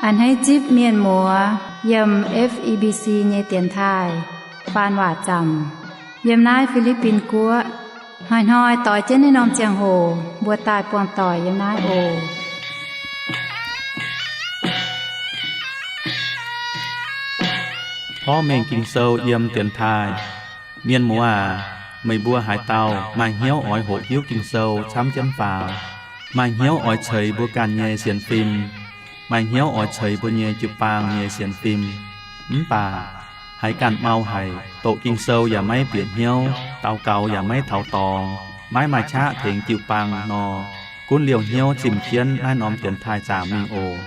A'hneiv zipv mienh muoz yiem F E B C nyei dienx taaih faan waac zaamc yiem naaiv Fi^li^bin Guoqv. Hnoi-hnoi doix jienv naaiv norm ziangh hoc mbuo daaih buangh doic yiem naaiv oc. Porv mengh Ging-Sou yiem dienx taaih. Mienh muoz aac, meih mbuo haaix dauh maaih hnyouv oix hoqc hiuv Ging-Sou camv jienv faaux, maaih hnyouv oix ceix mbuo ganh nyei sienx fim, maaih hnyouv oix ceix mbuo nyei jiu-baang nyei sienx fim, mv baac haiz ganh mau haic, doqc Ging-Sou yaac maiv bieqc hnyouv, daux gaux yaac maiv taux dorngx, maiv maaih qaqv tengx jiu-baang nor, gunv liouh hnyouv zimh jienv naaiv norm dienx taaih zaamc mingh oc.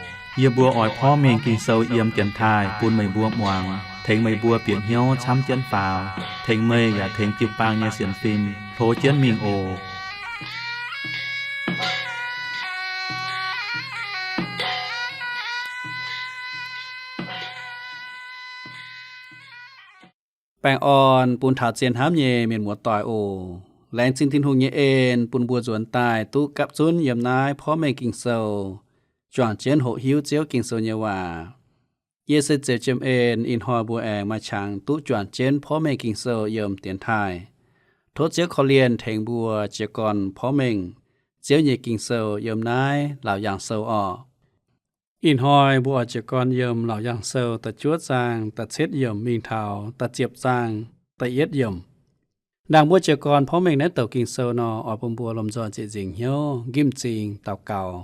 Yie mbuo oix porv mengh Ging-Sou yiem dienx taaih bun meih mbuo muangx, tengx meih mbuo bieqc hnyouv camv jienv faaux, tengx meih yaac tengx jiu-baang nyei sienx fim hlo jienv mingh oc. Baengh orn bun taux zien hnamv nyei mienh muoz-doic oc. Laengz zingh Tin-Hungh nyei en bun mbuo nzuonx daaih duqv gapv zunv yiem naaiv porv mengh Ging-Sou, juangc jienv hoqc hiuv Ziouv Ging-Sou nyei waac. Yie se Ziouc Jiem En. Ih hnoi mbuo aengx maaih qangx duqv juangc jienv porv mengh Ging-Sou yiem dienx taaih. Tov Ziouv korv-lienh tengx mbuo jiez gorn porv mengh Ziouv nyei Ging-Sou yiem naaiv Laauc Yaangh Sou orqc. Ih hnoi mbuo oix jiez gorn yiem Laauc Yaangh Sou da'juov zaang da'cietv yiemc mingh taux da'ziepc zaang da'yietv yiemc. Ndaangc mbuo jiez gorn porv mengh naaiv douc Ging-Sou nor, oix bun mbuo lomh nzoih ziepc nzingc hnyouv nqimv m'zing daux gaux,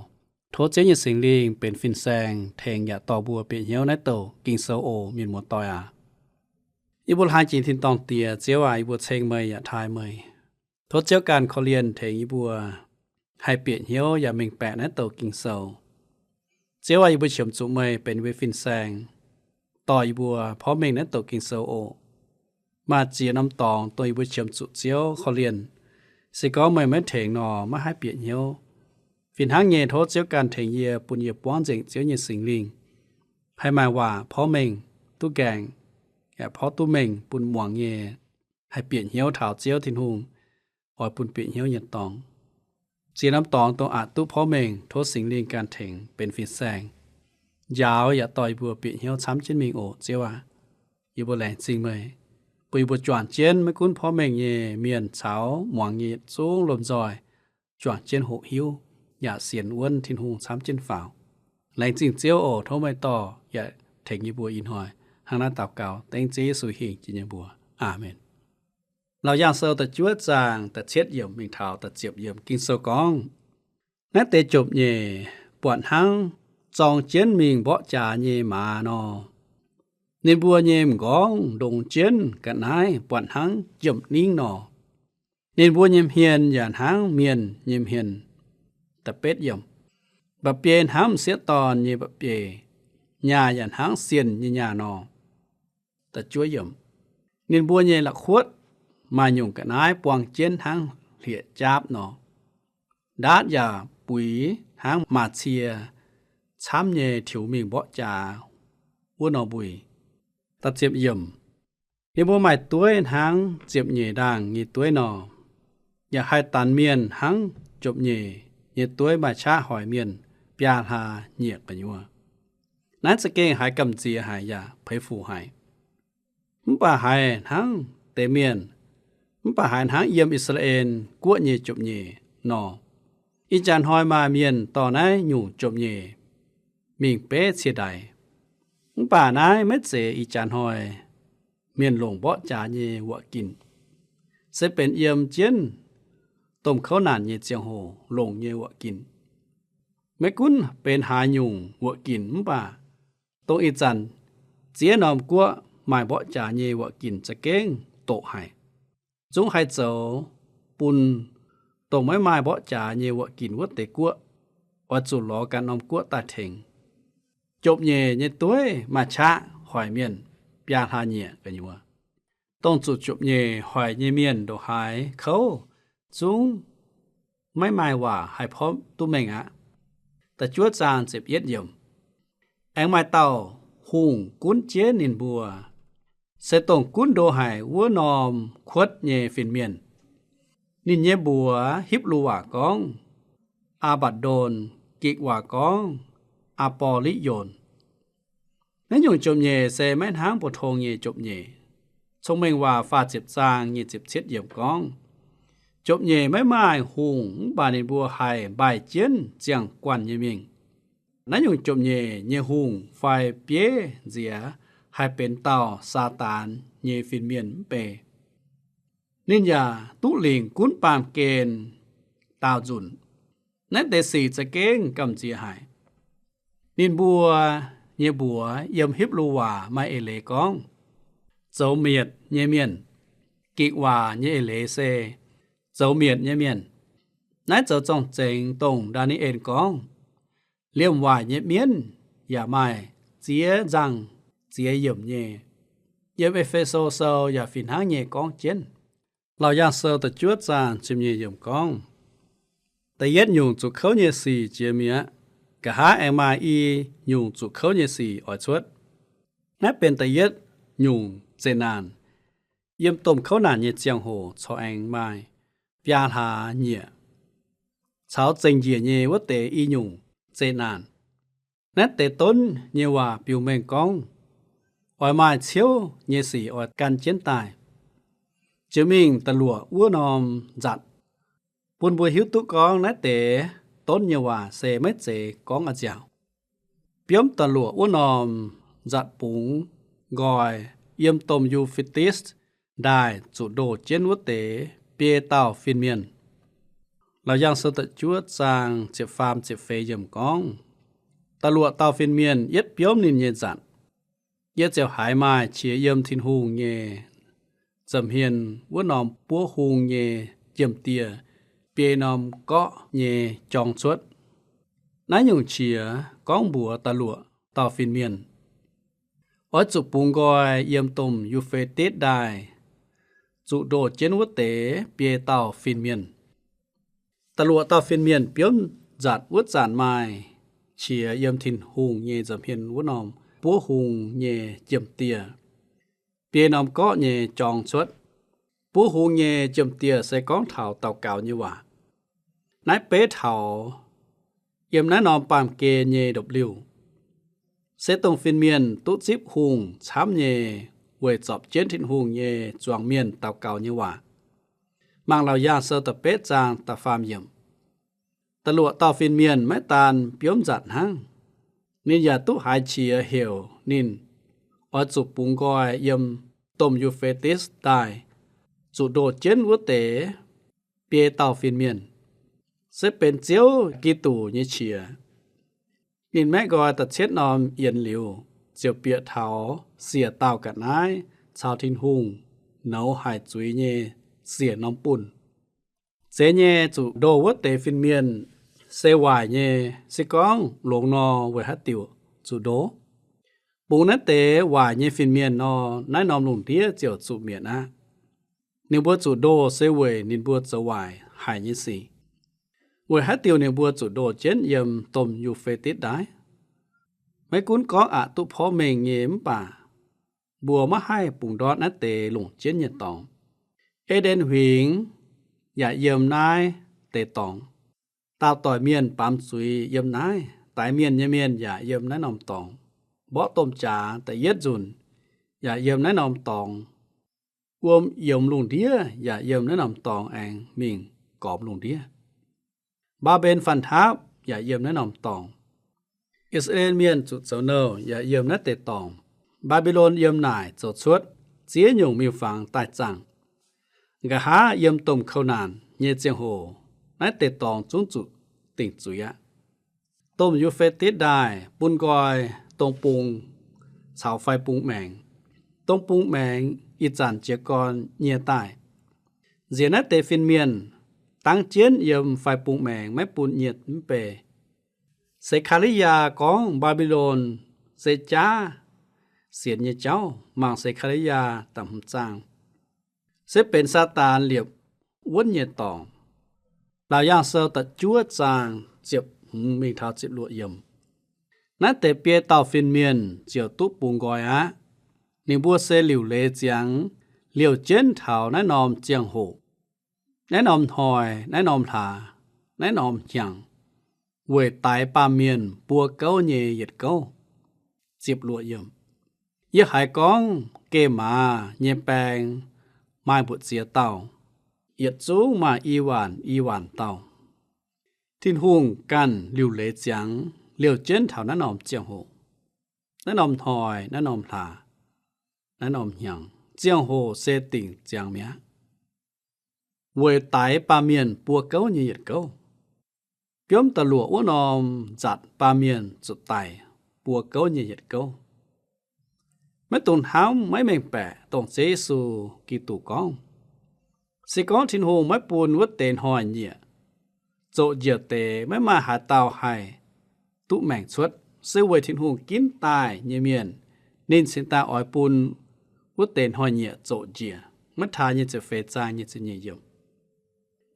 tov Ziouv nyei Singx Lingh benx fin-saeng tengx yaac dorh mbuo bieqc hnyouv naaiv douc Ging-Sou oc, mienh muoz-doic aac. Yie mbuo hlaax jiex tin-dorngh Diex, Ziouv aac, yie mbuo ceng meih yaac taaih meih. Tov Ziouv ganh korv-lienh tengx yie mbuo haih bieqc hnyouv yaac mengh baeqc naaiv douc Ging-Sou. Ziouv aac, yie mbuo qiemx zuqc meih benx yie mbuo fin-saeng, dorh yie mbuo porv mengh naaiv douc Ging-Sou oc. Maaih ziex norm dorngx dongh yie mbuo qiemx zuqc Ziouv korv-lienh, se gorngv meih maiv tengx nor, maiv haih bieqc hnyouv. Fih hnangv nyei, tov Ziouv ganh tengx yie, bun yie buangv nzengc Ziouv nyei Singx Lingh, haih maaih waac porv mengh duqv nqaengc, yaac porv duqv mengh bun muangx nyei, haih bieqc hnyouv taux Ziouv Tin-Hungh oix bun bieqc hnyouv nyei dorngx. Ziex norm dorngx dongh aqc duqv porv mengh, tov Singx Lingh ganh tengx benx fin-saeng, njaaux yaac dorh yie mbuo bieqc hnyouv camv jienv mingh oc, Ziouv aac. Yie mbuo laengz zingh meih, bun yie mbuo juangc jienv maiv gunv porv mengh nyei mienh caux muangx nyei yietc zungv lomh nzoih juangc jienv hoqc hiuv yaac sienx wuonv Tin-Hungh camv jienv faaux. Laengz zingh Ziouv oc. Tov meih dorh yaac tengx yie mbuo ih hnoi. Hnangv naaiv daux gaux dengv Ziouv Yesu hingh jiex nyei mbuox. Aamen. Laauc Yaangh Sou da'juov zaang da'cietv yiemc mingh taux da'ziepc yiemc Ging-Sou gorngv, naaiv deix jomc nyeic buatc hnangv zorng jienv mingh mborqv jaax nyei maaz nor. Ninh mbuo nyei m'nqorngv ndongx jienv ga'naaiv buatc hnangv jiem-ningv nor. Ninh mbuo nyei hmien yaac hnangv mienh nyei hmien. Da'betv yiemc, mba'biei hnangv m'sieqv dorn nyei mba'biei, nyaah yaac hnangv sienh nyei nyaah nor. Ninh mbuo nyei la'kuotv maaih nyungc ga'naaiv buang jienv hnangv hlieqv-jaapv nor. Ndaatv yaac buix hnangv maaz-cie camv nyei tiux mingh mborqv jaax wuov nor mbui. Ninh mbuo maaih dueiv hnangv ziepc nyeic ndaangh nyei dueiv nor, yaac haih danx mienh hnangv jomc nyeic nyei dueiv maaih qaqv hoic mienh biaa hlaax nyieqc gu'nyuoz. Naaiv za'gengh haiz gamh nziex haic yaac peix fuc haic. Mv baac haiz hnangv deix mienh, mv baac haiz hnangv yiem I^saa^laa^en Guoqv nyei jomc nyeic nor. Ih jaax hnoi maaih mienh dorh naaiv nyungc jomc nyeic mingh beiv cie-ndaix. Mv baac naaiv maiv zeiz ih jaax hnoi mienh longc mborqv jaax nyei wuoqc ginc, se benx yiem jienv domh kouv naanc nyei ziangh hoc longc nyei wuoqc ginc. Maiv gunv benx haaix nyungc wuoqc ginc mv baac dongh ih zanc ziex norm guoqv maaih mborqv jaax nyei wuoqc ginc za'gengh doqc haic. Zungv haih zoux bun dongh maiv maaih mborqv jaax nyei wuoqc ginc wuov deix guoqv oix zuqc lorz ganh norm guoqv daaih tengx. Jomc nyeic nyei dueiv maaih qaqv hoic mienh biaa hlaax nyieqc gu'nyuoz. Dongh zuqc jomc nyeic hoic nyei mienh ndongc haaix kouv zungv maiv maaih waac haih porv duqv mengh aqv. Da'juov zaang ziepc yietv yiemc. Aengx maaih dauh hungh gunv jienv ninh mbuo, se dongh gunv ndo haic wuov norm kuotv nyei fin-mienh. Ninh nyei mbuox Hipv^lu waac gorngv Aa^mbaa^ndon, Gikc waac gorngv Aa^bo^li^yon. Naaiv nyungc jomc nyeic se maiv hnangv pou-tong nyei jomc nyeic. Cong-Mengh Waac faah ziepc zaang nyei ziepc cietv yiemc gorngv, jomc nyeic maiv maaih hungh, mv baac ninh mbuo haih mbaih jienv ziangh guanh nyei mingh. Naaiv nyungc jomc nyeic nyei hungh fai bieiv nziex haih benx dauh Saadaan nyei fin-mienh mv bei. Ninh yaac duqv lingc gunv baamh gen daauh nzunc. Naaiv deix sic za'gengh gamh nziex haic. Ninh mbuo nyei mbuox yiem Hipv^lu Waac maaih eix leiz gorngv, zoux mietc nyei mienh. Ging-Waac nyei eix leiz se zoux mietc nyei mienh. Naaiv zoux zorng-zengx dongh Ndaa^ni^en gorngv, liemh waaic nyei mienv yaac maaih ziex nzangh ziex yiemc nyei. Yiem E^fe^so Sou yaac fih hnangv nyei gorngv jienv. Laauc Yaangh Sou da'juov zaang ziepc nyeic yiemc gorngv, da'yietv nyungc zuqc kouv nyei sic jiex mi'aqv. Nqa'haav aengx maaih i nyungc zuqc kouv nyei sic oix cuotv. Naaiv benx da'yietv nyungc zeqc naanc. Yiem domh kouv naanc nyei ziangh hoc corc aengx maaih biaa hlaax nyieqc. Caux zengc njiec nyei wuov deix i nyungc zeqc naanc. Naaiv deix donv nyei waac biux mengh gorngv, oix maaih ciouv nyei sic oix gan jienv daaih. Ziouc mingh da'luoqc wuov norm nzatc, bun mbuo hiuv duqv gorngv naaiv deix donv nyei waac se maiv zeiz gorngv a'nziaauc. Biomv da'luoqc wuov norm nzatc bungx nqoi yiem domh Yu^fe^ditv Ndaaih zuqc ndoh jienv wuov deix biei dauh fin-mienh. Laauc Yaangh Sou da'juov zaang ziepc faam ziepc feix yiemc gorngv, da'luoqc dauh fin-mienh yietv biomv ninh nyei nzatc, yie ziouc haiz maaih qiex yiem Tin-Hungh nyei nza'hmien wuov norm buov hung nyei jiem-dieh biei norm gorqv nyei jorng cuotv. Naaiv nyungc qiex gorngv mbuox da'luoqc dauh fin-mienh, oix zuqc bungx nqoi yiem domh Yu^fe^ditv Ndaaih zuqc ndoh jienv wuov deix biei dauh fin-mienh. Da'luoqc dauh fin-mienh biomv nzatc wuov zanc maaih qiex yiem Tin-Hungh nyei nza'hmien wuov norm buov hung nyei jiem-dieh biei norm gorqv nyei jorng cuotv. Buov hung nyei jiem-dieh se gorngv taux daux gaux nyei waac. Naaiv beiv taux yiem naaiv norm baamh gen nyei ndopv-liuh, se dongh fin-mienh duqv zipv hungh camv nyei weic zorpc jienv Tin-Hungh nyei zuangx mienh daux gaux nyei waac. Mangc Laauc Yaangh Sou da'betv zaang da'faam yiemc. Da'luoqc dauh fin-mienh maiv daan biomv nzatc hnangv, ninh yaac duqv haiz qiex heuc ninh oix zuqc bungx nqoi yiem domh Yu^fe^ditv Ndaaih zuqc ndoh jienv wuov deix biei dauh fin-mienh, se benx Ziouv Giduc nyei qiex. Ninh maeqv nqoi da'cietv norm yienx liuz, ziouc bieqc taux siec dauh ga'naaiv caux Tin-Hungh nouz haic zuiz nyei siec norm bunh. Zeiz nyei zuqc ndoh wuov deix fin-mienh se waaic nyei. Se gorngv longx nor, weic haaix diuc zuqc ndoh? Bungx naaiv deix waaic nyei fin-mienh nor, naaiv norm lungh ndiev ziouc zuqc mietc aqv. Ninh mbuo zuqc ndoh se weic ninh mbuo zoux waaic haic nyei sic. Weic haaix diuc ninh mbuo zuqc ndoh jienv yiem domh Yu^fe^ditv Ndaaih? Maiv gunv gorngv aqc duqv porv mengh nyei mv baac mbuo maiv haih bungx ndortv naaiv deix longc jienv nyei dorngx. E^nden Huingx yaac yiem naaiv deix dorngx. Daauh doic mienh baamz zuiz yiem naaiv. Daix mienh nyei mienh yaac yiem naaiv norm dorngx. Mborqv domh jaax da'yietv nzunc yaac yiem naaiv norm dorngx. Wuom yiemx lungh ndiev yaac yiem naaiv norm dorngx aengx mingh gormx lungh ndiev. Mbaa^mben fanh taapv yaac yiem naaiv norm dorngx. I^saa^laa^en Mienh zuqc zoux nouh yaac yiem naaiv deix dorngx. Mbaa^mbi^lon yiem naaic zoux cuotv ziex nyungc miuc-fangx daaih zaangh. Nqa'haav yiem domh kouv naanc nyei ziangh hoc, naaiv deix dorngx zungv zuqc dingc zuiz aqv. Domh Yu^fe^ditv Ndaaih bun nqoi dong bung caux fai bung maengx. Dong bung maengx ih zanc jiez gorn nyie daaih. Nziex naaiv deix fin-mienh dangv jienv yiem fai bung maengx maiv bun nyie mv bei. Se^kaa^li^yaa gorngv Mbaa^mbi^lon se jaav sienx nyei jauv. Mangc Se^kaa^li^yaa da'hmz zaang. Se benx Saadaan liepc wuonv nyei dorngx. Laauc Yaangh Sou da'juov zaang ziepc hmz mingh taux ziepc luoqc yiemc. Naaiv deix biei dauh fin-mienh ziouc duqv bungx nqoi aqv. Ninh mbuo se liuc leiz ziangx liouh jienv taux naaiv norm ziangh hoc, naaiv norm hnoi, naaiv norm hlaax, naaiv norm hnyangx, weic daix baamh mienh buo gouv nyei yietc gouv. Ziepc luoqc yiemc. Yie haiz gorngv gemh maaz nyei baeng maaih mbu'ziex dauh, yietc zungv maaih i waanc i waanc dauh. Tin-Hungh ganh liuc leiz ziangx liouh jienv taux naaiv norm ziangh hoc, naaiv norm hnoi, naaiv norm hlaax, naaiv norm hnyangx. Ziangh hoc se dingc ziangx mi'aqv. Weic daix baamh mienh buo gouv nyei yietc gouv. Biomv da'luoqc wuov norm nzatc baamh mienh zuqc daic buo gouv nyei yietc gouv. Maiv dungx hnamv maiv mengh baeqc dongh Ziouv Yesu Giduc gorngv, se gorngv Tin-Hungh maiv bun wuov deix hnoi-nyieqc zoqc njiec deix, maiv maaih haaix dauh haih duqv maengc cuotv. Se weic Tin-Hungh ginv daaih nyei mienh, ninh cingx daaih oix bun wuov deix hnoi-nyieqc zoqc njiec. Matv^taai nyei ziepc feix zaang nyei ziepc nyeic yiemc.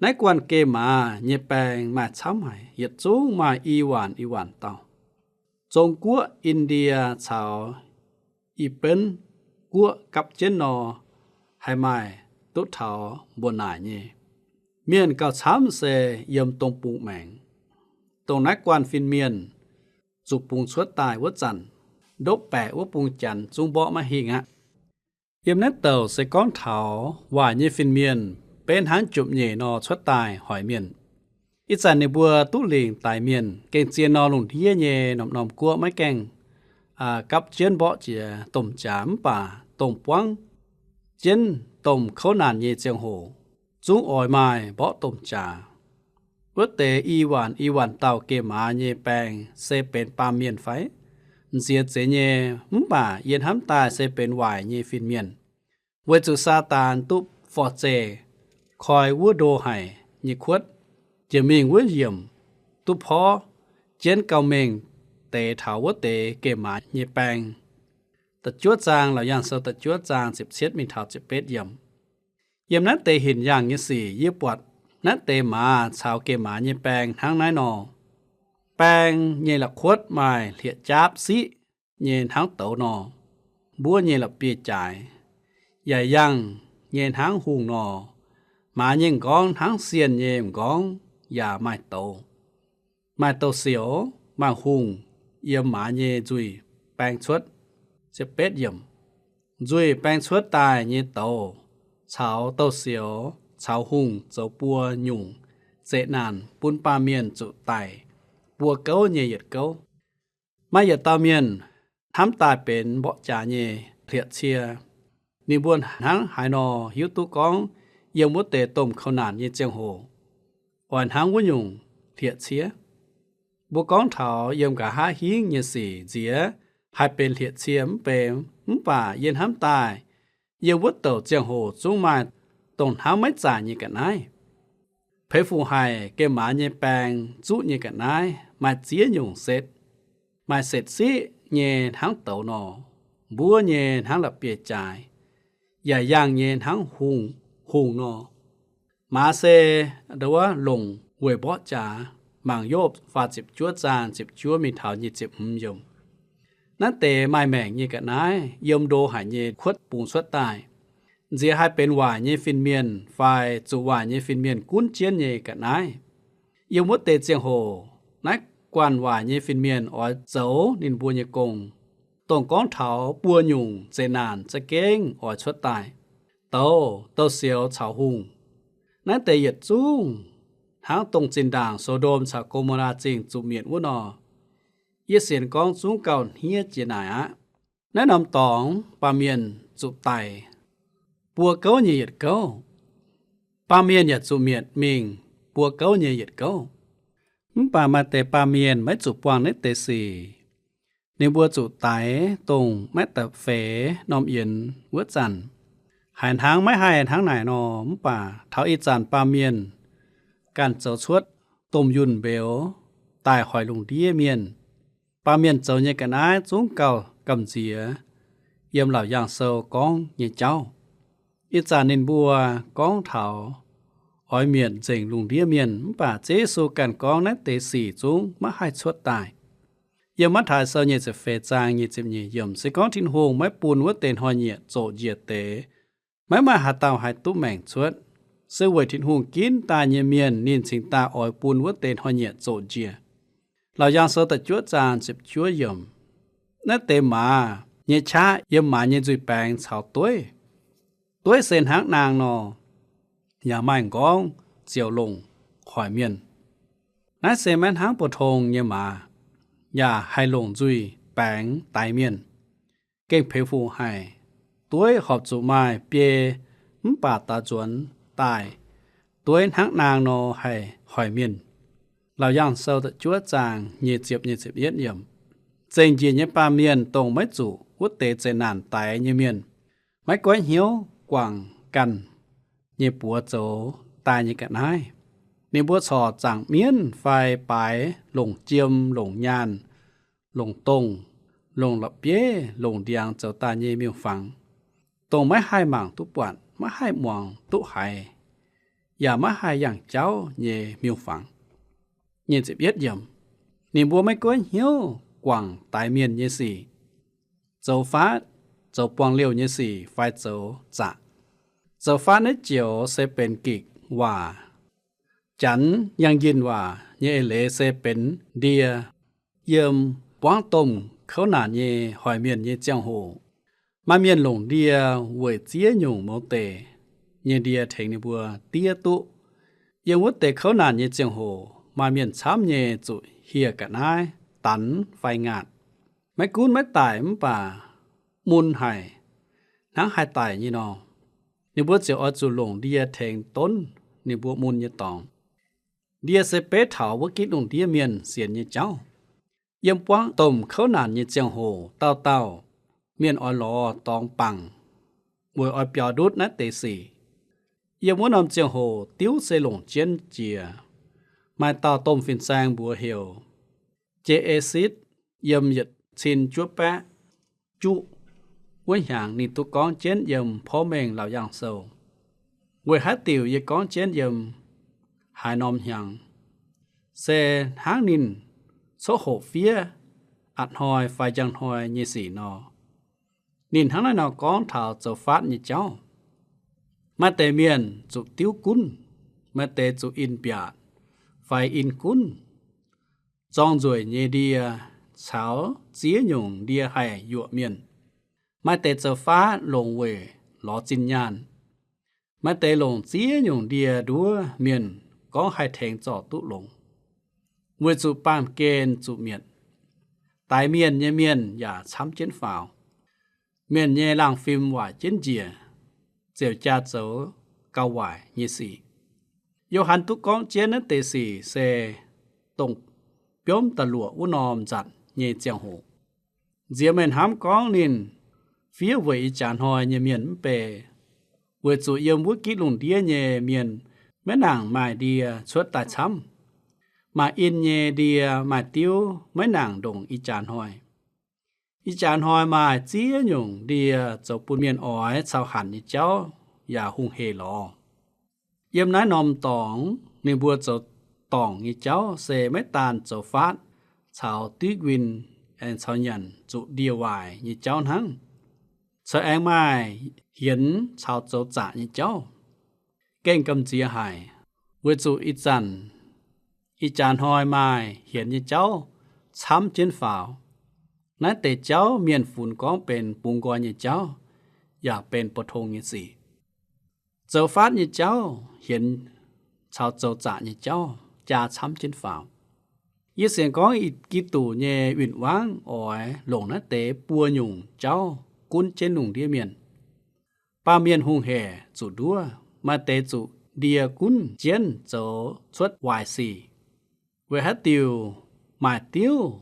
Naaiv guanh gemh maaz nyei baeng maaih camv haic, yietc zungv maaih i waanc i waanc dauh. Zong-Guoqv Indie caux I^benv Guoqv gapv jienv nor, haih maaih duqv taux mbuo naaic nyei. Mienh gauh camv se yiem dong bung maengx, dongh naaiv guanh fin-mienh zuqc bungx cuotv daaih wuov zanc, ndopv baeqc wuov bung janx zungv mborqv maiv hingh aqv. Yiem naaiv douc se gorngv taux waaic nyei fin-mienh benx hnangv jomc nyeic nor cuotv daaih hoic mienh. Ih zanc ninh mbuo duqv lingc daix mienh gengh zien nor, lungh ndiev nyei norm-norm guoqv maiv gaengh gapv jienv mborqv jiex domh jaax, mv baac dongh buangv jienv domh kouv naanc nyei ziangh hoc zungv oix maaih mborqv domh jaax. Wuov deix i waanc i waanc dauh gemh maaz nyei baeng se benx baamh mienh fai? M'nziex zeiz nyei, mv baac yie hnamv daaih se benx waaic nyei fin-mienh. Weic zuqc Saadaan duqv forv-zeih koi wuov ndo haic nyei kuotv, jiex mingh wuov yiemc duqv porv jienv gauh mengh deix taux wuov deix gemh maaz nyei baeng. Da'juov zaang, Laauc Yaangh Sou da'juov zaang ziepc cietv mingh taux ziepc betv yiemc. Yiem naaiv deix hinc yaangh nyei sic yie buatc naaiv deix maaz caux gemh maaz nyei baeng hnangv naaiv nor. Baeng nyei la'kuotv maaih hlieqv-jaapv siqv nyei hnangv douz nor, mbuov nyei la'bieiv-jaaix yaac yangh nyei hnangv hungh nor. Maaz nyei m'nqorngv hnangv sienh nyei m'nqorngv yaac maaih douz. Maaih douz-sioux, maaih hungh yiem maaz nyei nzuih baeng cuotv. Nzuih baeng cuotv daaih nyei douz caux douz-sioux caux hungh zoux buo nyungc zeqc naanc bun baamh mienh zuqc daic buo gouv nyei yietc gouv. Maaih yietc dauh mienh hnamv daaih benx mborqv jaax nyei hlieqv-cie. Ninh mbuo hnangv haaix nor hiuv duqv gorngv yiem wuov deix domh kouv naanc nyei ziangh hoc oix hnangv wuov nyungc hlieqv-cie? Mbuo gorngv taux yiem nqa'haav hingv nyei sic nziex haih benx hlieqv-cie mv benx, mv baac yie hnamv daaih yiem wuov douc ziangh hoc zungv maaih dongh hnamv maiv zaaic nyei ga'naaiv. Peix fuc haic gemh maaz nyei baeng zuqv nyei ga'naaiv maaih ziex nyungc setv. Maaih setv siqv nyei hnangv douz nor, mbuov nyei hnangv la'bieiv-jaaix, yaac yangh nyei hnangv hungh, hungh nor. Maaz se ndo wuov longc weic mborqv jaax, mangc Yopv faah ziepc juov zaang ziepc juov mingh taux nyic ziepc hmz yiemc. Naaiv deix maaih maengc nyei ga'naaiv yiem ndo haic nyei kuotv bungx cuotv daaih, nziex haih benx waaic nyei fin-mienh fai zuqc waaic nyei fin-mienh gunv jienv nyei ga'naaiv. Yiem wuov deix ziangh hoc, naaiv guanh waaic nyei fin-mienh oix zoux ninh mbuo nyei gong, dongh gorngv taux buo nyungc zeqc naanc za'gengh oix cuotv daaih, douz, douz-sioux caux hungh. Naaiv deix yietc zungv hnangv dongh zinh ndaangc So^ndom caux Go^mo^laa Zingh zuqc mietc wuov nor, yie sienx gorngv zungv gauh hniev jiex naaic aqv. Naaiv norm dorngx baamh mienh zuqc daic buo gouv nyei yietc gouv. Baamh mienh yaac zuqc mietc mingh buo gouv nyei yietc gouv. Mv baac maaih deix baamh mienh maiv zuqc buangh naaiv deix sic. Ninh mbuo zuqc daix dongh maiv da'feix norm yienx wuov zanc. Haiz hnangv maiv haih hnangv naaic nor, mv baac taux ih zanc baamh mienh ganh zoux cuotv domh yunh mbeux daaih hoic lungh ndiev mienh. Baamh mienh zoux nyei ga'naaiv zungv gauh gamh nziex yiem Laauc Yaangh Sou gorngv nyei jauv. Ih zanc ninh mbuo gorngv taux oix mietc nzengc lungh ndiev mienh, mv baac Ziouv Yesu ganh gorngv naaiv deix sic zungv maiv haih cuotv daaih. Yiem Matv^taai Sou nyic ziepc feix zaang nyic ziepc nyeic yiemc, se gorngv Tin-Hungh maiv bun wuov deix hnoi-nyieqc zoqc njiec deix, maiv maaih haaix dauh haih duqv maengc cuotv. Se weic Tin-Hungh ginv daaih nyei mienh, ninh cingx daaih oix bun wuov deix hnoi-nyieqc zoqc njiec. Laauc Yaangh Sou da'juov zaang ziepc juov yiemc. Naaiv deix maaz nyei qaqv yiem maaz nyei nzuih baengx caux dueiv. Dueiv se hnangv naang nor, yaac maaih m'nqorngv ziouc longc hoic mienh. Naaiv se maiv hnangv pou-tong nyei maaz, yaac haih longc nzuih baengx daix mienh, gengh peux fuqv haic. Dueiv horpc zuqc maaih biei mv baac daaux nzuonx daaih. Dueiv hnangv naang nor haih hoic mienh. Laauc Yaangh Sou da'juov zaang nyic ziepc, nyic ziepc yietv yiemc. Zengc njiec nyei baamh mienh dongh maiv zuqc wuov deix zeqc naanc daix nyei mienh, maiv goiv hnyouv guangc ganh nyei buoz zoux daaih nyei ga'naaiv. Ninh mbuo corc zaangc mienv fai baaix longc jiem, longc nyaanh, longc dongh, longc la'bieiv, longc ndiangx zoux daaih nyei miuc-fangx, dongh maiv haih mangc duqv buatc, maiv haih muangx duqv haiz, yaac maiv haih yangh jauv nyei miuc-fangx. Ninh mbuo maiv goiv hnyouv guangc daix mienh nyei sic, zoux faatv, zoux buangh liouh nyei sic fai zoux zaqc. Zoux faatv naaiv joux se benx gikc waac. Janx yangh yinh waac nyei eix leiz se benx ndie. Yiem buangv domh kouv naanc nyei hoic mienh nyei ziangh hoc, maaih mienh longc ndie weic ziex nyungc mouz deic nyei ndie tengx ninh mbuo diev duqv. Yiem wuov deix kouv naanc nyei ziangh hoc, maaih mienh camv nyei zuqc hieh ga'naaiv, danx fai ngaatc. Maiv gunv maiv daic mv baac mun haic, hnangv haih daic nyei nor, ninh mbuo ziouc oix zuqc longc ndie tengx donv ninh mbuo mun nyei dorngx. Ndie se beiv taux wuov gitv lungh ndiev mienh sienx nyei jauv. Yiem buangv domh kouv naanc nyei ziangh hoc, dauh dauh mienh oix lorz dorngx bangc weic oix biaux ndutv naaiv deix sic. Yiem wuov norm ziangh hoc diuv se longc jienv jiex. Maaih dauh domh fin-saeng mbuox heuc Jae^sitv, yiem yietc cin juov baeqv juqv wuov hnyangx ninh duqv gorngv jienv yiem Porv Mengh Laauc Yaangh Sou. Weic haaix diuc yie gorngv jienv yiem haaix norm hnyangx, se hnangv ninh coqv hoqc fiev a'hnoi fai njang hnoi nyei sic nor. Ninh hnangv naaiv nor gorngv taux zoux faatv nyei jauv. Maaih deix mienh zuqc diuv gunv, maaih deix zuqc in-mbiaatc fai in gunv. Zorng nzueic nyei ndie caux ziex nyungc ndie haih yuoqc mienh. Maaih deix zoux faatv longc weic lorz zinh nyaanh. Maaih deix longc ziex nyungc ndie nduov mienh gorngv haih tengx zorc duqv longx, weic zuqc baamh gen zuqc mietc. Daix mienh nyei mienh yaac camv jienv faaux. Mienh nyei laangh fim waaic jienv njiec, ziouc jaa zoux gauh waaic nyei sic. Yo^han duqv gorngv jienv naaiv deix sic se dongh biomv da'luoqc wuov norm nzatc nyei ziangh hoc. Nziex meih hnamv gorngv ninh fiev weic ih jaax hnoi nyei mienh mv bei, weic zuqc yiem wuov gitv lungh ndiev nyei mienh maiv nangc maaih ndie cuotv daaih camv. Maaih in nyei ndie maaih diuv maiv nangc ndongc ih jaax hnoi. Ih jaax hnoi maaih ziex nyungc ndie zoux bun mienh oix cau hanc nyei jauv yaac hungh hec lorz. Yiem naaiv norm dorngx ninh mbuo zoux dorngc nyei jauv se maiv daan zoux faatv caux div win aengx caux nyanc zuqc ndie-waaic nyei jauv hnangv. Corc aengx maaih hienx caux zoux zaqc nyei jauv. Gengh gamh nziex haic, weic zuqc ih zanc ih jaax hnoi maaih hienx nyei jauv camv jienv faaux. Naaiv deix jauv mienh funx gorngv benx bungx nqoi nyei jauv, yaac benx pou-tong nyei sic. Zoux faatv nyei jauv hienx caux zoux zaqc nyei jauv jaa camv jienv faaux. Yie sienx gorngv Giduc nyei win-wangv oix longc naaiv deix buo nyungc jauv gunv jienv lungh ndiev mienh. Baamh mienh hungh hec zuqc nduov, maaih deix zuqc ndie gunv jienv zoux cuotv waaic sic. Weic haaix diuc maaih diuv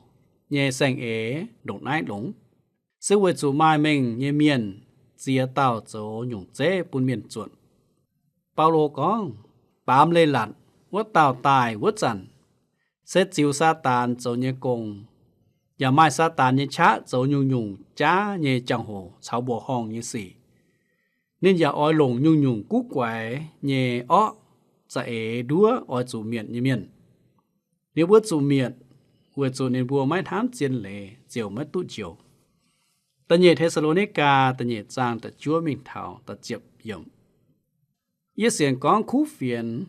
nyei saeng-eix ndongc naaiv longx? Se weic zuqc maaih mengh nyei mienh ziex dauh zoux nyungc zeiv bun mienh zuotc. Baulo gorngv, baamz leiz-latc wuov dauh daaih wuov zanc, se ziux Saadaan zoux nyei gong, yaac maaih Saadaan nyei qaqv zoux nyungc-nyungc jaav nyei jangx-hoc caux mbuoqc horngh nyei sic. Ninh yaac oix longc nyungc-nyungc guv guaix nyei orqv za'eix nduov oix zuqc mietc nyei mienh. Ninh mbuo zuqc mietc weic zuqc ninh mbuo maiv hnamv zien leiz ziouc maiv duqv njoux. Da'nyeic Te^saa^lo^ni^gaa da'nyeic zaang da'juov mingh taux da'ziepc yiemc. Yie sienx gorngv kuv fienx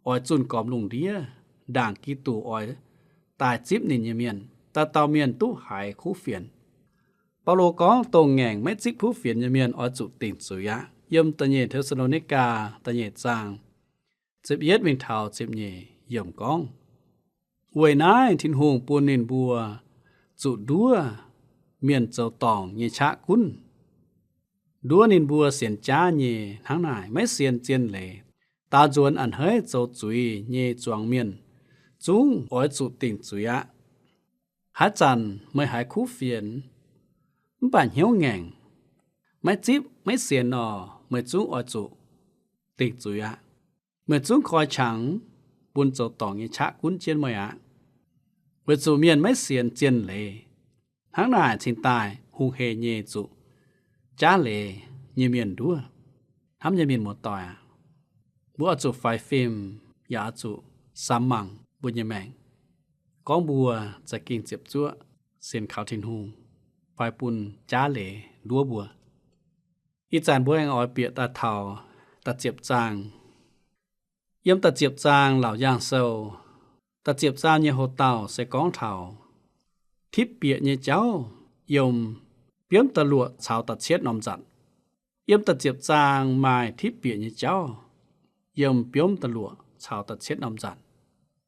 oix zunh gormx lungh ndiev ndaangc Giduc oix daaih zipv ninh nyei mienh. Dauh dauh mienh duqv haiz kuv fienx. Baulo gorngv dongh ngaengc maiv zipv kuv fienx nyei mienh oix zuqc dingc zuiz aqv. Yiem da'nyeic Te^saa^lo^ni^gaa da'nyeic zaang ziepc yietv mingh taux ziepc nyeic yiemc gorngv, weic naaiv Tin-Hungh bun ninh mbuo zuqc nduov mienh zoux dorngc nyei qaqv gunv, nduov ninh mbuo sienx jaav nyei. Hnangv naaic, maiv sienx zien leiz, daaux nzuonx a'hneiv zoux zuiz nyei zuangx mienh zungv oix zuqc dingc zuiz aqv. Haaix zanc meih haiz kuv fienx mv baac hnyouv ngaengc, maiv zipv maiv sienx nor, meih zungv oix zuqc dingc zuiz aqv. Meih zungv koi qangx bun zoux dorngc nyei qaqv gunv jienv meih aqv, weic zuqc mienh maiv sienx zien leiz. Hnangv naaic cingx daaih hungh hec nyei zuqc jaav leiz nyei mienh nduov. Hnamv nyei mienh muoz-doic aac, mbuo oix zuqc faix fim, yaac oix zuqc samx mangc mbuo nyei maengc, gorngv mbuo za'gengh ziepc zuoqv sienx kaux Tin-Hungh fai bun jaav leiz nduov mbuo. Ih zanc mbuo aengx oix bieqc daaih taux da'ziepc zaang. Yiem da'ziepc zaang Laauc Yaangh Sou, da'ziepc zaang nyei houx-dauh se gorngv taux tipv bieqc nyei jauv yiem biomv da'luoqc caux da'cietv norm nzatc. Yiem da'ziepc zaang maaih tipv bieqc nyei jauv yiem biomv da'luoqc caux da'cietv norm nzatc,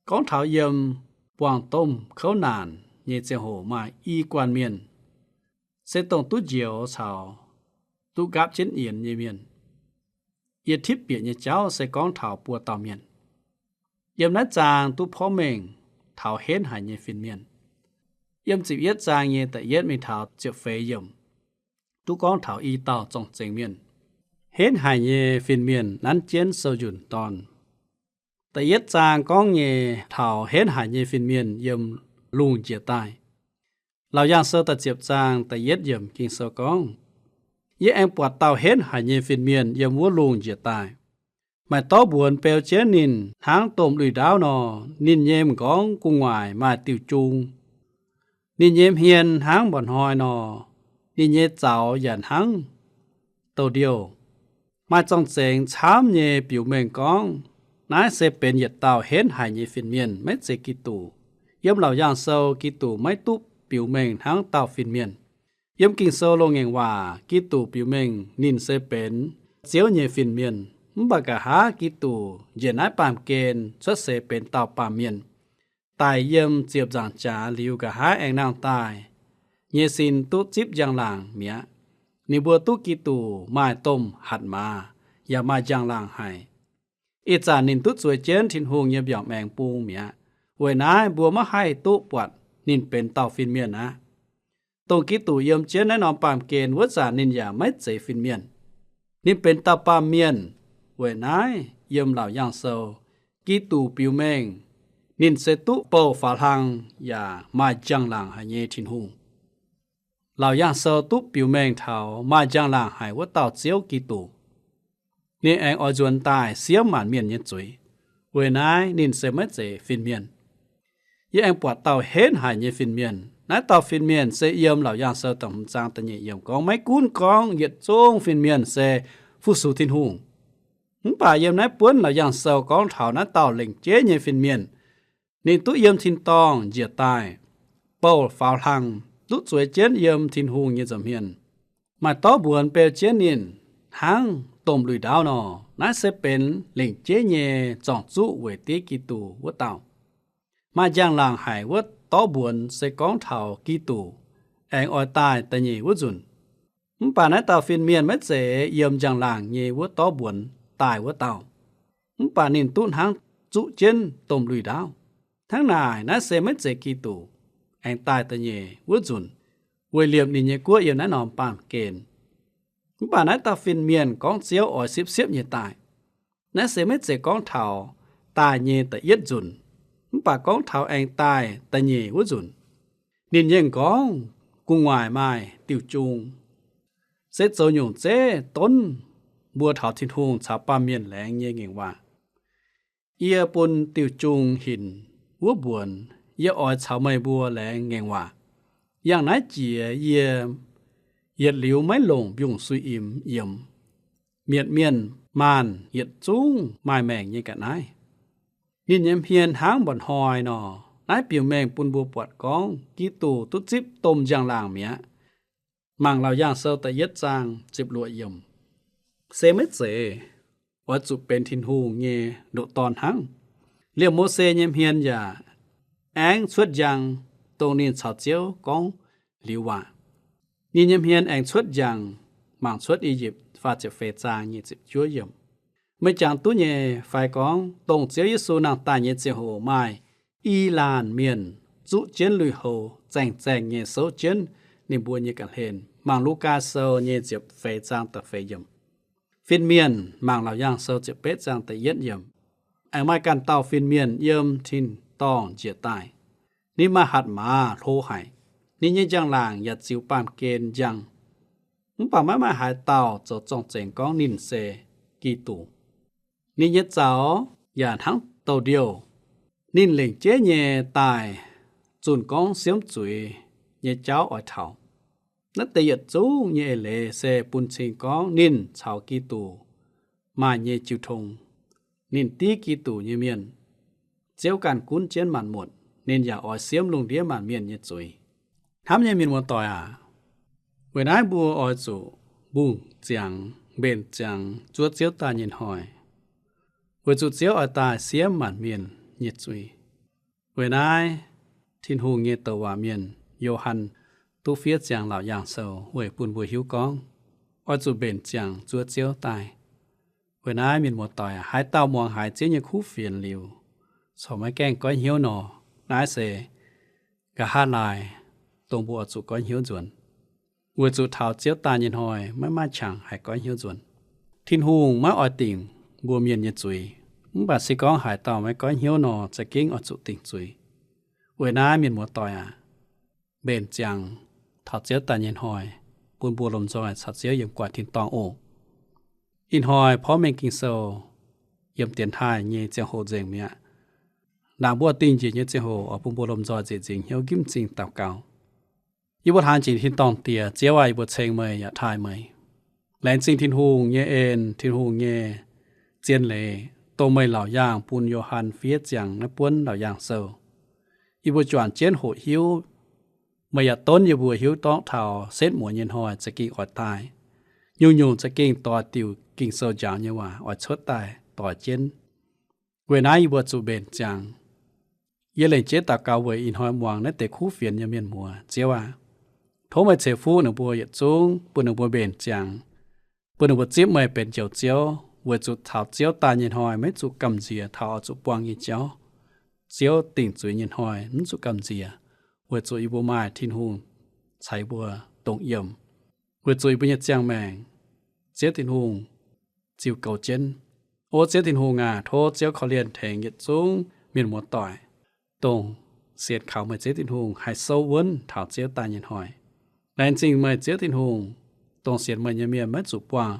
gorngv taux yiem buangh domh kouv naanc nyei ziangh hoc maaih i guanh mienh, se dongh duqv njoux caux duqv nqaapv jienv yienx nyei mienh. Yie tipv bieqc nyei jauv se gorngv taux buo dauh mienh. Yiem naaiv zaang duqv porv mengh taux henv haic nyei fin-mienh. Yiem ziepc yietv zaang nyei da'yietv mingh taux ziepc feix yiemc duqv gorngv taux i dauh zorng-zengx mienh. Henv haic nyei fin-mienh nanv jienv sou-njunh dorn. Da'yietv zaang gorngv nyei taux henv haic nyei fin-mienh yiem lungh njiec daaih. Laauc Yaangh Sou da'ziepc zaang da'yietv yiemc Ging-Sou gorngv, yie aengx buatc dauh henv haic nyei fin-mienh yiem wuov lungh njiec daaih. Maaih dorv mbuonx beu jienv ninh hnangv domh lui-ndaauv nor. Ninh nyei m'nqorngv gu'nguaaic maaih diuh jung. Ninh nyei hmien hnangv mba'hnoi nor. Ninh nyei zaux yaac hnangv douz-ndiouh. Maaih zorng-zengx camv nyei biux mengh gorngv, naaiv se benx yietc dauh henv haic nyei fin-mienh, maiv zeiz Giduc. Yiem Laauc Yaangh Sou, Giduc maiv duqv biux mengh hnangv dauh fin-mienh. Yiem Ging-Sou loz-ngaengc waac, Giduc biux mengh ninh se benx Ziouv nyei fin-mienh. Mv baac nqa'haav Giduc njiec naaiv baamh gen cuotv seix benx dauh baamh mienh, daic yiem ziepc nzaangc jaax liuz, nqa'haav aengx nangh daaih nyei sin duqv zipv njang-laangc mi'aqv. Ninh mbuo duqv Giduc maaih domh hatc maaz yaac maaih njang-laangc haic. Ih zanc ninh duqv zueiz jienv Tin-Hungh nyei mbiaauc maengx bung mi'aqv. Weic naaiv mbuo maiv haih duqv buatc ninh benx dauh fin-mienh aqv. Dongh Giduc yiem jienv naaiv norm baamh gen wuov zanc ninh yaac maiv zeiz fin-mienh. Ninh benx dauh baamh mienh. Weic naaiv yiem Laauc Yaangh Sou, Giduc biux mengh ninh se duqv bouh faaux hlang yaac maaih njang-laangc haic nyei Tin-Hungh. Laauc Yaangh Sou duqv biux mengh taux maaih njang-laangc haic wuov dauh Ziouv Giduc. Ninh aengx oix nzuonx daaih siemv maanc mienh nyei zuiz. Weic naaiv ninh se maiv zeiz fin-mienh. Yie aengx buatc dauh henv haic nyei fin-mienh. Naaiv dauh fin-mienh se yiem Laauc Yaangh Sou da'hmz zaang da'nyeic yiemc gorngv, maiv gunv gorngv yietc zungv fin-mienh se fu-sux Tin-Hungh, mv baac yiem naaiv buonv Laauc Yaangh Sou gorngv taux naaiv dauh lengc jeiv nyei fin-mienh. Ninh duqv yiem tin-dorngh njiec daaih, bouh faaux hlang, duqv zueiz jienv yiem Tin-Hungh nyei nza'hmien. Maaih dorv mbuonx beu jienv ninh hnangv domh lui-ndaauv nor. Naaiv se benx lengc jeiv nyei zorng-zuqv weic div Giduc wuov dauh. Maaih njang-laangc haic wuov dorv mbuonx se gorngv taux Giduc aengx oix daaih da'nyeic wuov nzunc. Mv baac naaiv dauh fin-mienh maiv zeiz yiem njang-laangc nyei wuov dorv mbuonx daaih wuov dauh. Mv baac ninh duqv hnangv zuqv jienv domh lui-ndaauv. Hnangv naaic, naaiv se maiv zeiz Giduc aengx daaih da'nyeic wuov nzunc, weic liemh ninh nyei guoqv yiem naaiv norm baamh gen. Mv baac naaiv dauh fin-mienh gorngv Ziouv oix siepv-siepv nyei daaih. Naaiv se maiv zeiz gorngv taux daaih nyei da'yietv nzunc, mv baac gorngv taux aengx daaih da'nyeic wuov nzunc. Ninh nyei m'nqorngv gu'nguaaic maaih diuh jung, se zoux nyungc zeiv donv mbuo taux Tin-Hungh caux baamh mienh laengz nyei ngaengc waac. Yie bun diuh jung hinc wuov mbuonx, yie oix caux meih mbuo laengz ngaengc waac. Yangh naaiv jiex yie yietc liuz maiv longc mbiungc-suiv-imx yiemx. Mietc mienh maanh yietc zungv maaih maengc nyei ga'naaiv. Ninh nyei hmien hnangv mba'hnoi nor. Naaiv biux mengh bun mbuo buatc gorngv Giduc duqv zipv domh njang-laangc mi'aqv. Mangc Laauc Yaangh Sou da'yietv zaang ziepc luoqc yiemc. Se maiv zeiz oix zuqc benx Tin-Hungh nyei ndoqc dorn hnangv. Liemh Mose nyei hmien yaac aengx cuotv njang, dongh ninh caux Ziouv gorngv liuz waac. Ninh nyei hmien aengx cuotv njang, mangc cuotv I^yipv faah ziepc feix zaang nyic ziepc juov yiemc. Meih jangx duqv nyei fai gorngv dongh Ziouv Yesu nangh daaih nyei ziangh hoc maaih i laanh mienh zuqv jienv lui-houx zaengh zaengh nyei souv jienv ninh mbuo nyei ga'hlen. Mangc Lugaa Sou nyei ziepc feix zaang da'feix yiemc. Fin-mienh, mangc Laauc Yaangh Sou ziepc betv zaang da'yietv yiemc. Aengx maaih ganh dauh fin-mienh yiem tin-dorngh njiec daaih. Ninh maaih hatc maaz hlo haic. Ninh nyei njang-laangc yaac ziux baamh gen njang. Mv baac maiv maaih haaix dauh zoux zorng-zengx gorngv ninh se Giduc. Ninh nyei zaux yaac hnangv douz-ndiouh. Ninh lengc jeiv nyei daaih zunh gorngv siemv zuiz nyei jauv oix taux. Naaiv deix yietc zungv nyei eix leiz se bun cing gorngv ninh caux Giduc maaih nyei jiu tong. Ninh div Giduc nyei mienh. Ziouv ganh gunv jienv maanc muotc, ninh yaac oix siemv lungh ndiev maanc mienh nyei zuiz. Hnamv nyei mienh muoz-doic aac, weic naaiv mbuo oix zuqc mbungh ziangx, mbenc ziangx zuov Ziouv daaih nyei hnoi, weic zuqc Ziouv oix daaih siemv maanc mienh nyei zuiz. Weic naaiv Tin-Hungh nyei douc waac mienh Yo^han duqv fiev ziangx Laauc Yaangh Sou weic bun mbuo hiuv gorngv oix zuqc mbenc ziangx zuov Ziouv daaih. Weic naaiv mienh muoz-doic aac, haaix dauh muangx haiz Ziouv nyei kuv fienx liuz, corc maiv gaengh goiv hnyouv nor, naaiv se nqa'haav laai dongh mbuo oix zuqc goiv hnyouv nzuonx. Weic zuqc taux Ziouv daaih nyei hnoi maiv maaih qangx haih goiv hnyouv nzuonx. Tin-Hungh maiv oix dingc mbuo mienh nyei zuiz, mv baac se gorngv haaix dauh maiv goiv hnyouv nor, za'gengh oix zuqc dingc zuiz. Weic naaiv mienh muoz-doic aac, mbenc ziangx taux Ziouv daaih nyei hnoi, bun mbuo lomh nzoih caux Ziouv yiem gu'nguaaic tin-dorngh oc. Ih hnoi porv mengh Ging-Sou yiem dienx taaih nyei ziangh hoc nzengc mi'aqv. Ndaangc mbuo dingh njiec nyei ziangh hoc oix bun mbuo lomh nzoih nzieqc nzingc hnyouv nqipv m'zing daux gaux. Yie mbuo hlaang jiex tin-dorngh Diex, Ziouv aac, yie mbuo ceng meih yaac taaih meih. Laengz zingh Tin-Hungh nyei en, Tin-Hungh nyei zien leiz, dongh meih laauc yaangh bun Yo^han fiev ziangx naaiv buonv Laauc Yaangh Sou. Yie mbuo juangc jienv hoqc hiuv, meih yaac donv yie mbuo hiuv dorngv taux setv mueiz nyei hnoi za'gengh oix daaih. Nyungc-nyungc za'gengh doix diuc Ging-Sou njaaux nyei waac oix cuotv daaih doix jienv. Weic naaiv yie mbuo zuqc mbenc ziangx. Yie lengc jeiv daux gaux weic ih hnoi muangx naaiv deix kuv fienx nyei mienh muoz. Ziouv aac, tov meih ceix fuqv ninh mbuo yietc zungv, bun ninh mbuo mbenc ziangx, bun ninh mbuo zipv meih benx Njoux Ziouv, weic zuqc taux Ziouv daaih nyei hnoi maiv zuqc gamh nziex taux oix zuqc buangh nyei jauv. Ziouv dingc zuiz nyei hnoi mv zuqc gamh nziex, weic zuqc yie mbuo maaih Tin-Hungh caux yie mbuo dongh yiem, weic zuqc yie mbuo nyei ziangh maengc Ziouv Tin-Hungh ziux goux jienv. O Ziouv Tin-Hungh aac, tov Ziouv korv-lienh tengx yietc zungv mienh muoz-doic, dongh sienx kaux meih Ziouv Tin-Hungh haih souv wuonv taux Ziouv daaih nyei hnoi. Laengz zingh meih Ziouv Tin-Hungh, dongh sienx meih nyei mienh maiv zuqc buangh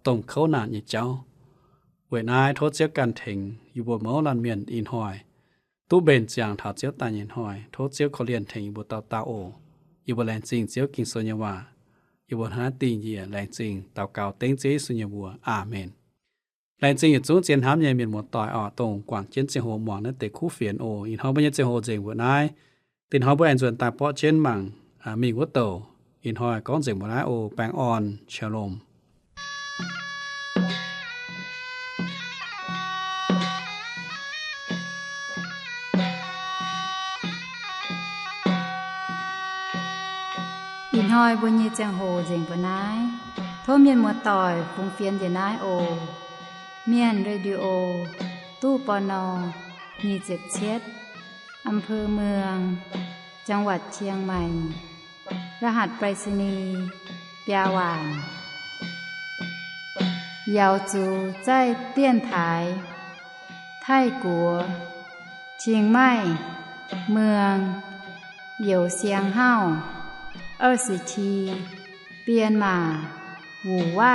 domh kouv naanc nyei jauv. Weic naaiv tov Ziouv ganh tengx yie mbuo mouz laanh mienh ih hnoi duqv mbenc ziangx taux Ziouv daaih nyei hnoi. Tov Ziouv korv-lienh tengx yie mbuo dauh dauh oc. Yie mbuo laengz zingh Ziouv Ging-Sou nyei waac. Yie mbuo hnangv naaiv dingh njiec laengz zingh daux gaux dengv Ziouv Yesu nyei mbuox. Aamen. Laengz zingh yietc zungv zien hnamv nyei mienh muoz-doic oc, dongh guangc jienv ziangh hoc muangx naaiv deix kuv fienx oc. Ih hnoi mbuo nyei ziangh hoc nzengc mbuo naaiv. Dinh hnoi mbuo aengx nzuonx daaih borqv jienv mangc mingh wuov douc. Ih hnoi gorngv nzengc mbuo naaiv oc. Baengh orn, Shalom. Ih hnoi mbuo nyei ziangh hoc nzengc mbuo naaiv. Tov mienh muoz-doic fungx fienx njiec naaiv oc. Mienh Radio, ตู้ ปณ. nyic ziepc cietv, อำเภอเมือง จังหวัดเชียงใหม่ รหัสไปรษณีย์ biaa waanc. 瑶族在电台, 泰国, Chiang Mai, เมือง, 有香号, 二十七, 编码, 五万.